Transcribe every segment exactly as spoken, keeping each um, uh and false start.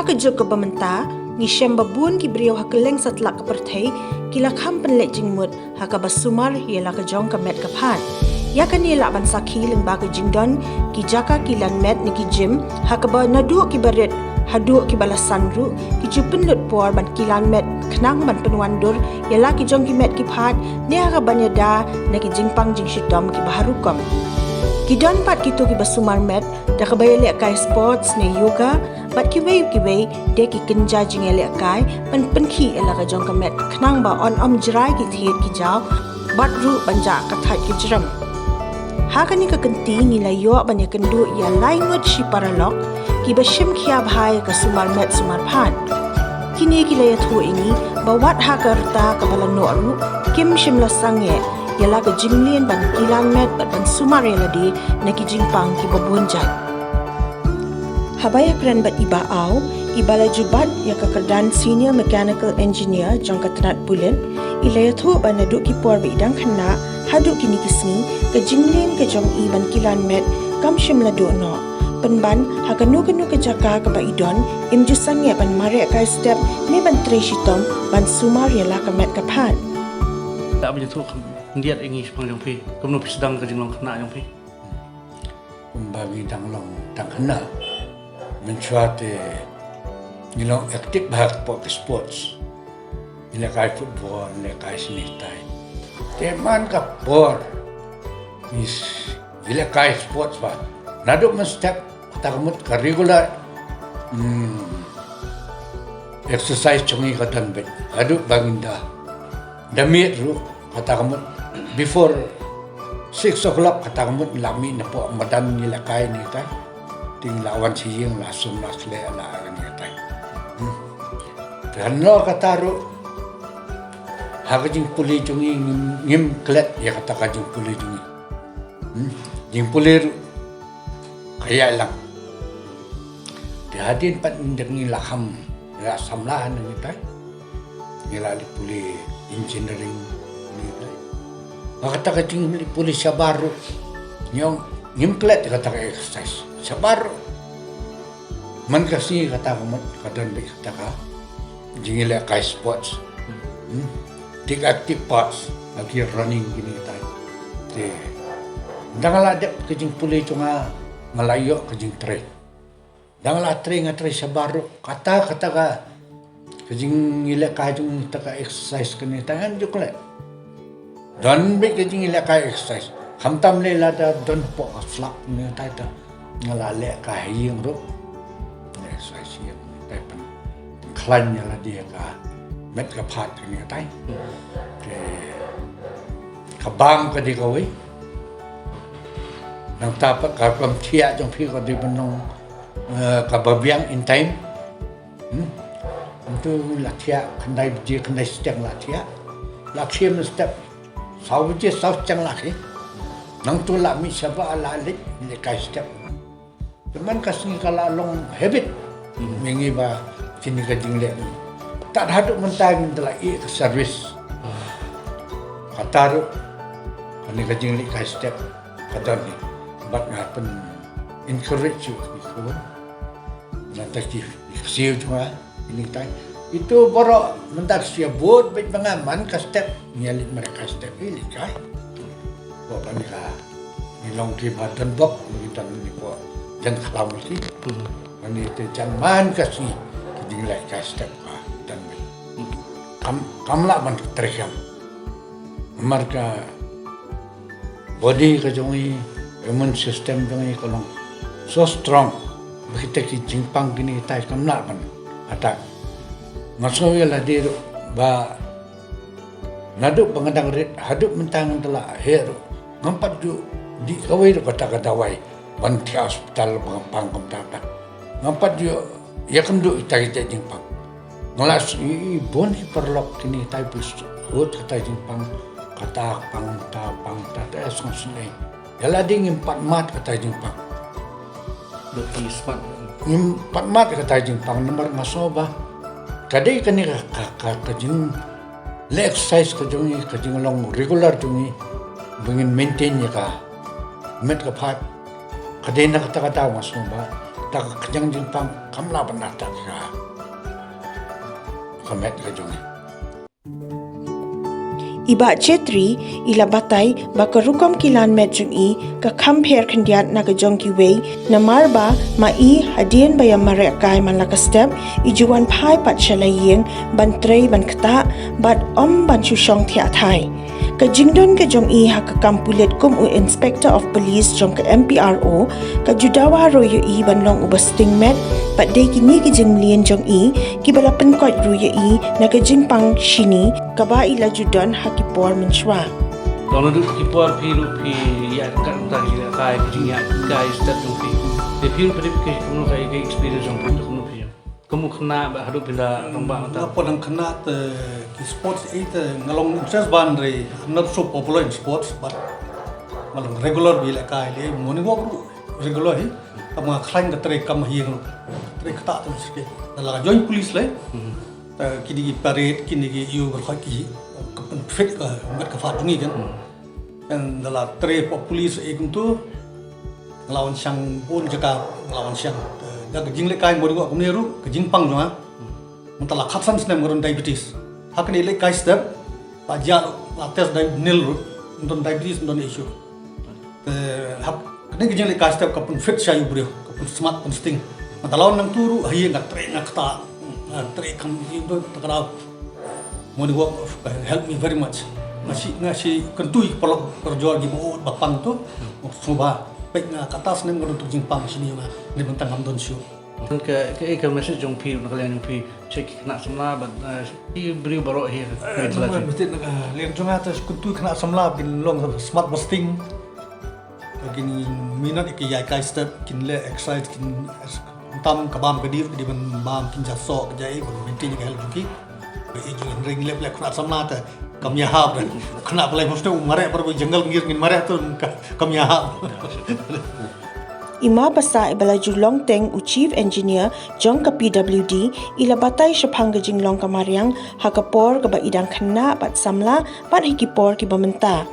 Ha ka juk kaba mynta, ngi shem ba bun ki briew ha kylleng satlak ka pyrthei ki la kham pynleit jingmut ha kaba sumar ïa la ka jong ka met ka phad. Ïa kane lah ban sakhi lyngba ka jingdon ki jaka kilan met ne ki gym, ha kaba naduh kiba rit haduh kiba la san ruh ki ju pynlut por ban kilan met khnang ban pynwandur ïa la ki jong ki met ki phad ne ha kaban ïada na ki jingpang jingshitom kiba har rukom. Ki don pat kito kiba sumar met da kaba ïalehkai sports ne yoga bad kiwei kiwei de ki kynja jingïalehkai ban pynkhih ïa la ka jong ka met khnang ba yn ym jrai ki thied ki jaw bad ruh ban jah ka thait ka jrem. Ha kane ka kynti ngi la ïoh ban ïakynduh ïa lai ngut shi paralok kiba shim khia bha ïa ka sumar met sumar phad. Kine ki la ïathuh ïa ngi ba wat ha ka rta kaba la noh ruh kim shym la sangeh ïa la ka jingmlien ban kilan met bad ban sumar ïa lade na ki jingpang kiba bun jait. Haba ïakren bad i Bah Aw, iba la ju bat ïa ka kyrdan Senior Mechanical Engineer jong ka tnat pulit, i la ïathuh ba naduh ki por ba i dang khynnah haduh kine ki sngi, ka jingmlien ka jong i ban kilan met kam shym la duh noh. Pynban ha kano kano ka jaka kaba i don, im ju sangeh ban mareh kai step ne ban trei shitom ban sumar ïa la ka met ka phad. Da ba ju thuh khyndiat ïa ngi shaphang jong phi, kumno phi sdang ka jinglong khynnah jong phi? Kumba ngi dang long tang khynnah, mynshuwa te ngi long active bha hapoh ki sports. Ngi lehkai football, ngi lehkai snitai. Te man ka por ngi s-, ngi lehkai sports bha. Naduh mynstep kata ka mut ka regular, hmm, exercise jong ngi ka don beit haduh ba ngin da, da miet ruh. Kata ka mut before six o'clock kata ka mut la mih napoh madan ngi lehkai ne tai. Te ngi la wan sha ïing la sum la sleh la ne tai. Hmm. Te hano kata ruh ha ka jingpule jong ngi ngim, ngim klet ïa kata ka jingpule jong ngi. Hmm. Jingpule ruh ka ïalang. Te hadien pat ngi la kham, ngi la samla hangne tai. Ngi la leit pule engineering ne tai. Ba kata ka jingleit pule shabar ruh, ngi ong ngim klet kata ka exercise shabar ruh. Man ka sngi kata ka mut ka don beit kata ka jingïalehkai sports. Hmm. Take active parts ha ki running kine tai. Te dang la dep ka jingpule jong nga, nga la ïoh ka jingtrei. Dang la trei nga trei shabar ruh, kata, kata ka, ka jingïalehkai jong ngi, kata ka exercise kane tai ngan ju klet. Don beit ka jingïalehkai exercise. Khamtam lei lada don hapoh ka flak ne tai ta. Nga la lehkai ha ïing ruh. Exercise ïing tai, pynkhlaiñ ïa lade ka met ka phad kane tai. Te ka bam ka dei kawei. Nangta pat ka kam thiah jong phi ka dei ban long, eh, kaba biang in time. Hmm. Nangtu la thiah khyndai baje, khyndai shiteng la thiah. La khie mynstep saw baje, saw shiteng la khie. Nangtu la mih shabar la leit, leit kai step. Te man ka sngi ka la long habit. Hmm. Mynta ba kine ka jingleh. Tad haduh mynta ngin da la ïeh ka service. Ah. Kata ruh kane ka jingleit kai step ka don hi. Bad nga pyn encourage ïa ki khun. Nangta ki, ki ksiew jong nga. Ini tai. Itu baroh mynta ka sia bud bad ba nga man ka step. Ngi leit mareh ka step, ngi leit kai. Ko kane ka, ngi long ki ba don bok, ngi don ngi ko jan khlaw ki. Hmm. Ani te jan man ka sngi, ki jingleh ka step ka don bok. Hmm. Kam, kam lah ban trei kam. Namar ka body ka jong i, immune system jong i ka long so strong. Ba kita ki jingpang kine tai kam lah ban attack. Nga sngew ïa lade ruh ba naduh ba nga dang rit haduh mynta ngan da la heh ruh, ngam pat ju dih kawei ruh kata ka dawai ban thiah hospital ba nga pang kumta ta. Ngam pat ju ïakynduh ïa kita ki jingpang. Nga la sngew i bun hi paralok kine tai phi sngewthuh kata jingpang, kata pang ta, pang ta, ta sngewsynei. Ïa lade ngim pat mad kata jingpang. Dei ki smart. Ngim pat mad kata jingpang namar nga sngew ba ka dei kane ka, ka, ka, ka jing leh exercise ka jong i, ka jinglong regular jong i ba ngin maintain ïa ka met ka phad. Ka dei na kata ka daw nga sngew ba Ta ka kynjang jingpang kam lah ban da ta ka, ka met ka jong ngi. I Bah Chetri i la batai ba ka rukom ki lan met jong i ka kham pher khyndiat na ka jong kiwei, namar ba ma i hadien ba ïa mareh kai man la ka step, i ju wan phai pat sha la ïing ban trei ban ktah bad ym ban shu shong thiah thai. Ka jingdon ka jong i ha ka kam pulit kum u Inspector of Police jong ka M P R O ka ju dawa ruh ïa i ban long uba sting met, bad dei kine ki jingmlien jong i kiba la pynkoit ruh ïa i na ka jingpang shini kaba i la ju don ha ki por mynshuwa. Long naduh ki por phi ruh phi ïa ka kata ki ïa kai ki jingïa kai step jong phi. Te phi ruh phi dei phi kumno ka experience jong phi kumno phi. Kumno khynnah ba haduh phi la rangbah mynta. Nga pat dang khynnah te ki sports i te nga long interest ban re. I'm not so popular in sports but nga long regular ba ïalehkai le morning walk ruh regular hi. Tang ba nga khlaiñ ka trei kam hi ruh. Trei ktah te shisha. Nga la join police le. Te kine ki parade kine ki ïoh ban khot ki ka pynfit ka met ka fad jong ngi kan. Kan da la trei pop police i kumtu. Nga la wan shang bun jaka nga la wan shang. Te da ka jinglehkai morning walk kumne ruh ka jingpang jong nga. Mynta la khatsan snem nga don diabetes. Ha kane lehkai step la jia ruh la test di nil ruh. Don diabetes don issue. Te hap kane ka jinglehkai step ka pynfit sha u briew ka pynsmat pynsting. Mynta la wan nangtu ruh ha ïing nga trei nga ktah nga trei kam ïing tu ta ka dau. Morning walk help me very much. Nga shu nga shu kyntu ïa ki paralok parajor kiba ot ba pang tu. Sngewbha peit nga kata snem nga don tu jingpang shini nga. Dei mynta ngam don shuh. Ka ka ka message jong phi na ka liang jong phi check ki khynnah samla bad ki briew baroh hi. Mesti na ka liang jong nga ta kyntu khynnah samla kin long smart busting. Kin minot ïa ki ïa kai step kin leh exercise kin tam ka bam ka dir ki ban bam kin ja sok ja i ban maintain ka health jong ki. Ba i ju ring lep lep khynnah samla te kam ïa hap. Khynnah balai mesti u mareh par ba jungle ngir ngin mareh tu ka kam ïa hap. I Ma Basa i ba la ju long teng u Chief Engineer jong ka P W D i la batai shaphang ka jinglong ka mariang ha ka por kaba i dang khynnah bad samla bad ha ki por kiba mynta.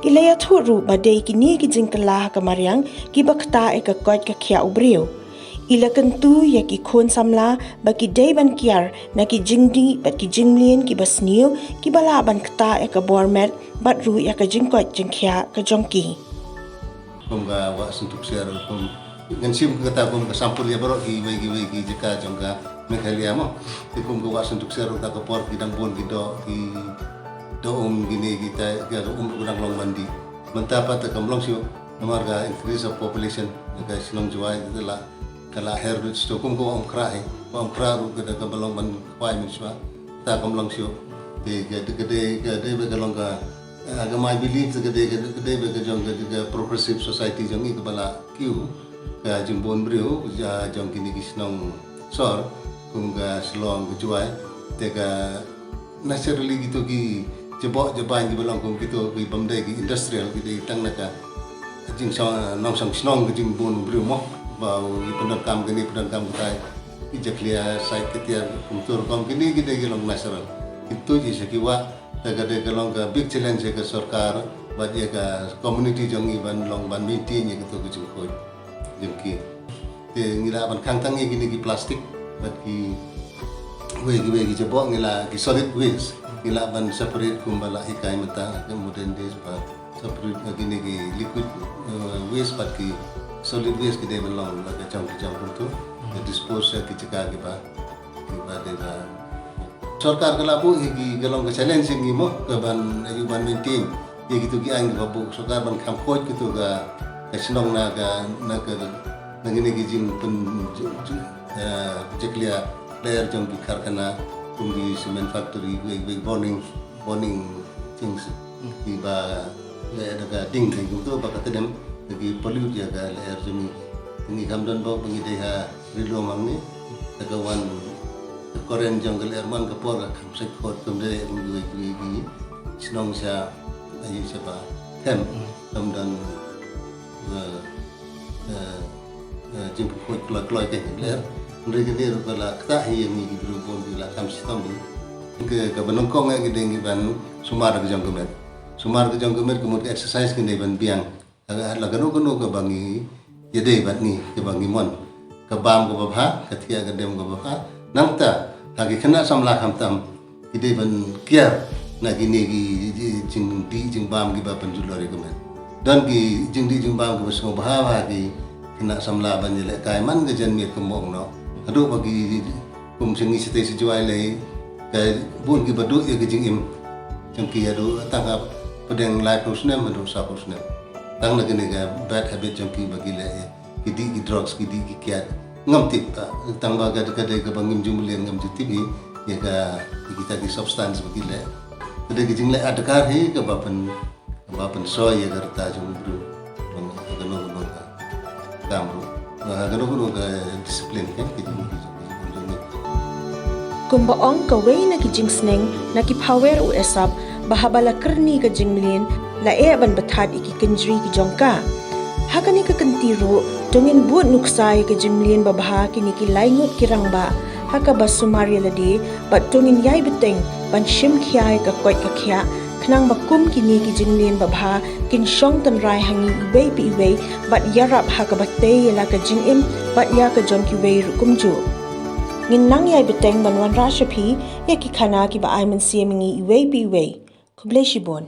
I la ïathuh ruh ba dei kine ki jingkylla ha ka mariang kiba ktah ïa ka koit ka khiah u briew. I la kyntu ïa ki khun samla ba ki dei ban kiar na ki jingdih bad ki jingmlien kiba sniew kiba lah ban ktah ïa ka bor met bad ruh ïa ka jingkoit jingkhiah ka jong ki. Kum ka wah Syntuk Siar kum ngan shim kata kum ka sampul ïa baroh kiwei kiwei ki jaka jong ka Meghalaya mo. Te kum ka wah Syntuk Siar ta ka por ki dang bun ki doh ki doh um kine kita ki um u dang long mandi. Mynta pat te kam long shuh namar ka increase of population ka shnong Jowai te la ka la her bit shuh kum ka wah Umkhrah hi. Wah Umkhrah ruh ka da ka ba long ban khwai mynshuwa. Ta kam long shuh. Te ka dei ka dei ka dei ba ka long ka ah, ka my belief te ka dei ka dei ka dei ba ka jong ka ka progressive society jong i ka ba la kiew ka jingbun briew ja jong kine ki shnong sor kum ka Shillong ka Jowai te ka naturally kito ki jabok jabain ki ba long kum kito ki bym dei ki industrial ki dei tang na ka jingshong nongshong shnong ka jingbun briew mo ba u i pyndonkam kane pyndonkam katai i jakhlia sai katiar kumtur kom kine ki dei ki long natural. Kito ji sha ki wah ta ka dei ka long ka big challenge ïa ka sorkar bad ïa ka community jong i ban long ban maintain ïa kito ki jingkhuid jong ki. Te ngi lah ban khang tang ïa kine ki plastic bad ki wei ki wei ki jabok ngi lah ki solid waste ngi lah ban separate kumba lah hikai mynta ka modern days ba separate eh, kine ki liquid eh, waste bad ki solid waste ki dei ban long la ka jong ki jong kumtu. Ka dispose ïa ki jaka ki ba ki ba dei ba sorkar ka la buh hi ki ka long ka challenge ngi mo ka ban ïa ban maintain ïa kitu ki aiñ ki ba buh sorkar ban kham khot kitu ka ka shnong na ka na ka na kine ki jing pyn jing- jing- eh, jingklia player jong ki karkhana kum ki cement factory ki ki burning burning things ki ba le da ka ding thing kumtu ba ka tedem ki pollute ïa ka le er jong ngi ngi kam don ba ngi dei ha Ri lum hangne, te ka wan, ka current jong ka lyer man ka por ka kham sait khot kumne, ym ju ïohi ïa ki shnong sha, ayu sha ba, hem, kam don, eh, eh, eh, jingpynkhuid kloi kloi ka lyer. Hynrei kane ruh ka la ktah hi ïa ngi ki briew bun ki la kham shitom hi. Ka, kaba nyngkong eh ka dei ngi ban sumar ka jong ka met. Sumar ka jong ka met ka mut ka exercise ngi dei ban biang. La, la kano kano kaba ngi ïadei bad ngi, kaba ngi mon. ka bam kaba bha, ka thiah ka dem kaba bha. Nangta ha ki khynnah samla khamtam ki dei ban kiar na kine ki jingdih jingbam kiba pynjulor ïa ka met. Don ki jingdih jingbam kiba sngewbha ha ki khynnah samla ban ïalehkai man ka janmiet ka mong noh. Haduh ba ki kum sha ngi shatei sha Jowai lei ka bun kiba duh ïa ka jingim jong ki haduh tang hapdeng laiphew snem haduh sawphew snem. Tang na kane ka bad habit jong ki ba ki leh ïa ki dih ki drugs, ki dih ki kiad. Ngam tip ta, tang ba ka dei kaba ngim ju mlien, ngam ju tip hi ïa ka, ïa kita ki substance ba ki leh. Ka dei ka jingleh adkar hi kaba pyn, kaba pynsoi ïa ka rta jong u briew. Bang ha kano kano ka kam ruh, ha kano kano ka discipline, kan, ka jingim, ka jingim jong ngi. Kumba ong kawei na ki jingsneng na ki phawer u Esop, ba haba la kyrni ka jingmlien, la eh ban bthad ïa ki kynjri ki jong ka. Ha kane ka kynti ruh, to ngin bud nuksa ïa ka jingmlien babha kine ki lai ngut ki rangbah ha kaba sumar ïa lade, bad to ngin ïai bteng ban shim khia ïa ka koit ka khiah, khnang ba kum kine ki jingmlien babha kin shong tynrai ha ngi iwei pa iwei, bad ïarap ha kaba tei ïa la ka jingim bad ïa ka jong kiwei ruh kumjuh. Ngin nang ïai bteng ban wanrah sha phi ïa ki khana kiba ai mynsiem ïa ngi iwei pa iwei. Khublei shibun.